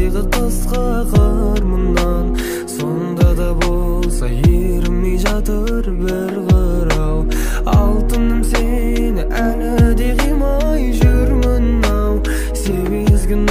қайғы қысқа қармынан. Сонда да болса ерімей жатыр бір қырау. Алтыным, сені әлі де қимай жүрмін ау. Себезгін